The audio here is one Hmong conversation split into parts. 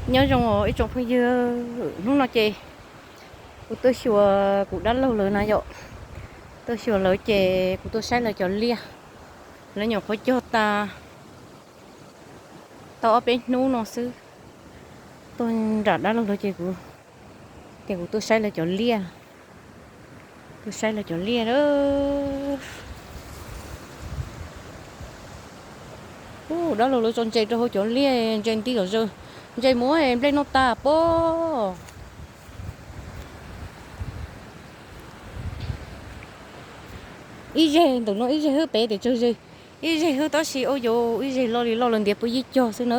Nyob zoo os ib tsoom phooj ywg, hnub no ces kuv tuaj xyuas kuv dab laug lawv na yom. Tuaj xyuas lawv ces kuv tuaj saib lawv cov liaj. Lawv nyuam qhuav cog tas tau ob peb hnub no xwb. Tuaj nram dab laug lawv ces kuv, ces kuv tuaj saib lawv cov liaj. Tuaj saib lawv cov liaj a. Ub, dab laug lawv tso ntses rau hauv cov liaj, ntses nti lom zem, ntses muab nplej noj tas pob. Ib zeg ntawm no ib zeg hwb pem tias tsawg zeg, ib zeg hwb tab sis ua yus ib zeg loj li loj lawm ntiav puag yib cog xwb na.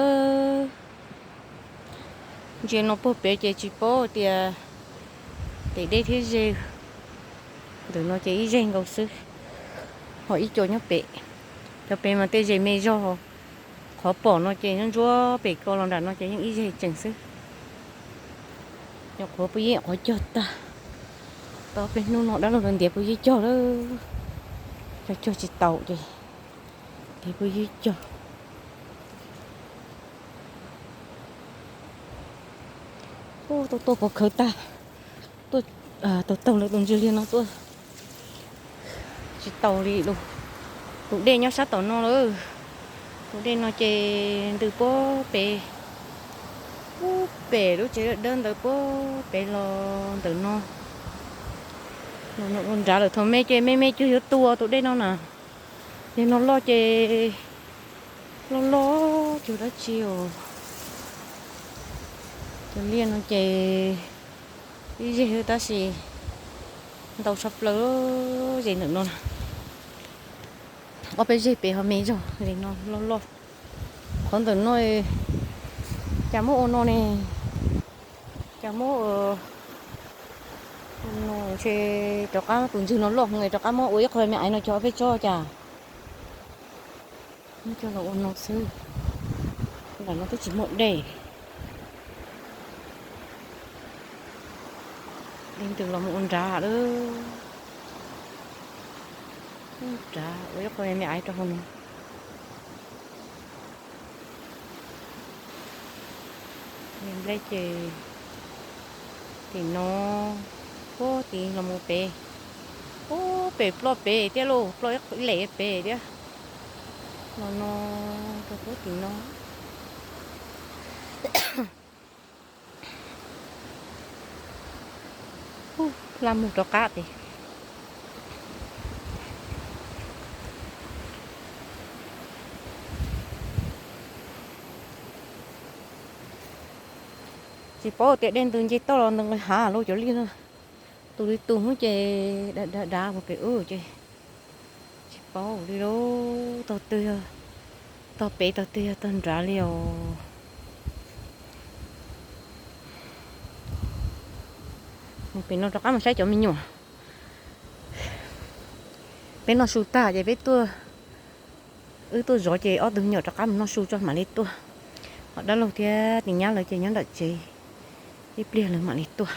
Ntsia no puag pem ces tsis paub tias tes dej thiab zeg. Ntawm no ces ib zeg nkaus xwb, ho ib co nyob pem. Cov pem mas tej zeg me zog, qhov pom no ces ntsuab ntsuab pem ko los nram no ces yeej ib zeg tsees xwb. Nyuam qhuav puag yib qhuav cog tag, tau peb hnub no dab laug lawv ntiav puag yib cog lawm. Cog cog tsis taus ces ntiav puag yib cog. Ub, tuaj tuaj pov khawv tag, tuaj taug taug lawv tus ntsis liag no tuaj tsis taus li lawm. Tus dej nyob sab tom no lawm. Tus dej no ces ntws puag pem, puag pem lub tsev dawb ntawd puag pem los ntawm no. Ua nrad lawm, thaum me ces me me cuag yuav tuag tus dej no na. Yog no loj ces loj loj cuag dab tsi os. Cov liaj no ces ib zeg tab sis ntau tshaj plaws, zeg ntawm no na. Ob peb zeg pem ho me zog li no loj loj. Qhov ntawm no cas muab ua no ne? Cas muab ua no ntshe rov qab tus ntswg no loj heev rov qab muab ua ib qho me aiv no cog ob peb tsob cas. Muab coj los ua no xwb. Nram no twb tsis muaj dej. Dej ntws los mus ua nrad lawm. Nrad ua ib qho me aiv rau hauv no. Nplej ces tim no, puag tim los mus pem, puag pem ploj pem thiab lauj, ploj ib lem pem thiab. Los no rau puag tim no. Laj mus rov qab ces tsis paub tias dej ntws nce toj los ntws nqis hav lauj cov liaj no. Tus li tus hub ces dav dav dav mus pem ub ces tsis paub li lauj. Tog twg yog tog pem, tog twg yog tog nrad li os. Mus pem no rov qab mus saib cov me nyuam. Peb noj su tag ces peb tuaj, wb tuaj zov ces ob tug me nyuam rov qab mus noj su tso mam li tuaj. Ho dab laug thiab tis nyab lawv ces nyob nram tsev, ib pliag lawv mam li tuaj.